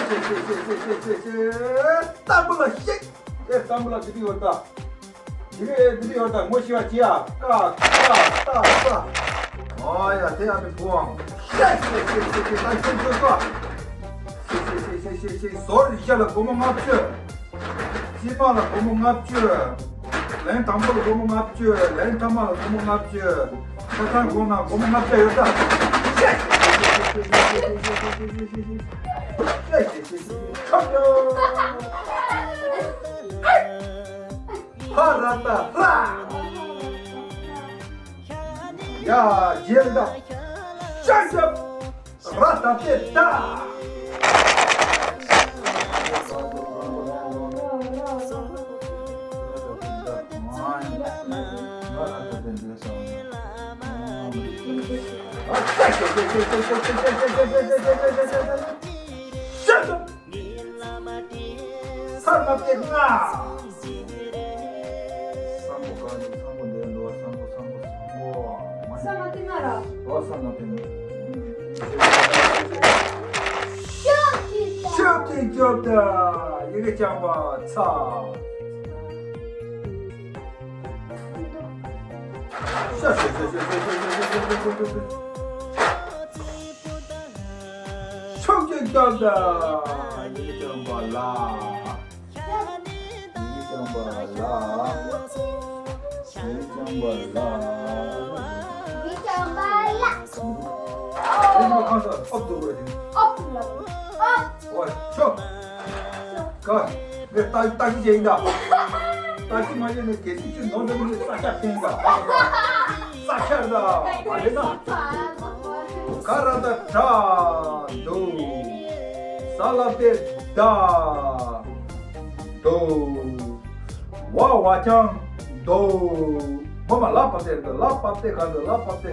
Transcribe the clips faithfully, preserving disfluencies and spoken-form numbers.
ཤེས་ཤེས་ཤེས་ཤེས་ཤེས་ཤེས། སྟག་པོ་ལ་ཤེས། ཨེ་སྟག་པོ་ལ་དེ་འདྲ་ཡོད་ད། དེ་ག་ཨེ་དེ་འདྲ་ཡོད་ད། ངོ་ཤེས་པ་བྱེད་ཨ། ཀ་ཀ་ཏ་ཏ། ཨ་ཡ་དེ་ཨ་མའི་བུའམ། ཤེས་ཤེས་ཤེས་ཤེས་ཤེས། ད་ཤེས་ཤེས་ཤེས། ཤེས་ཤེས་ཤེས་ཤེས་ཤེས། ཟོར་རི་ཤ་ལ་སྒོར་མོ་ལྔ་བཅུ། སྤྱི་དམངས་ལ་སྒོར་མོ་ལྔ་བཅུ། ལན་དང་པོ་ལ་སྒོར་མོ་ལྔ་བཅུ། ལན་མཐའ་མ་ལ་སྒོར་མོ་ལྔ་བཅུ། ཆ་ཚང་སྒོར་ན་སྒོར་མོ་ལྔ་བཅུ་ཡོད་ད། ཧ་ར་ཏ་ཧ། ཡ་རྗེས་ལ་ད། ཤ་ཤ། ར་ད་ཏེ་ད། ས་མ་ཏེ་ང་། ས་མོ་ག་ནི་ས་མོ་འདི་འདུག་ས་མོ་ས་མོ་ས་མོ། ས་མ་ཏེ་ང་ར། ཨོ་ས་མ་ཏེ་ང་། ཤོག་གི་ཤོག་གི་རྒྱོབ་ད། ཡི་གེ་རྐྱང་པ་ཚ། ཤ་ཤ་ཤ་ཤ། ཤོག་གི་རྒྱོབ་ད། ཡི་གེ་རྐྱང་པ་ལ། ཡི་གེ་རྐྱང་པ་ལ། ཡི་གེ་རྐྱང་པ་ལ། ཡི་གེ་རྐྱང་པ་ལ། ཨོ་ཁང་ས་ཨོབ་ཏུ་རོ་ཡིན། ཨོབ་ཏུ་ལ། ཨོབ། ཨོ་ཤོག་ཀ། ངས་ལྟ་ལྟ་ཅི་བྱེད་ཡིན་ད། ལྟ་ཅི་མ་བྱེད་ནས་གལ་སྲིད་ཅི་ནོར་འདི་མི་ས་ཆ་འཐེན་ད། ས་ཆ་ད་མ་རེད་ན། ག་ར་ད་དྲ་འདུག་ས་ལ་ཏེ་ད་འདུག་ཝ་ཝ་ཅང་འདུག་མ་མ་ལ་པ་ཏེ་འདུག་ལ་པ་ཏེ་ག་འདུག་ལ་པ་ཏེ།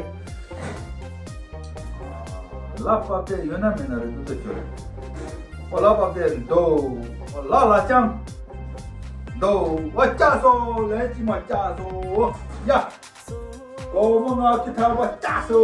ལ་པ་ཏེ་ཡོད་ན་མེད་ན་རེད་འདུག་ད་ཁྱོད། ཨོ་ལ་པ་ཏེ་འདུག་ཨོ་ལ་ལ་ཅང་འདུག་ཨོ་ལྕགས་སོ་ལན་ཅི་མ་ལྕགས་སོ་ཡ། སྒོར་མོ་ལྔ་བཅུ་ཐམ་པ་ལྕགས་སོ།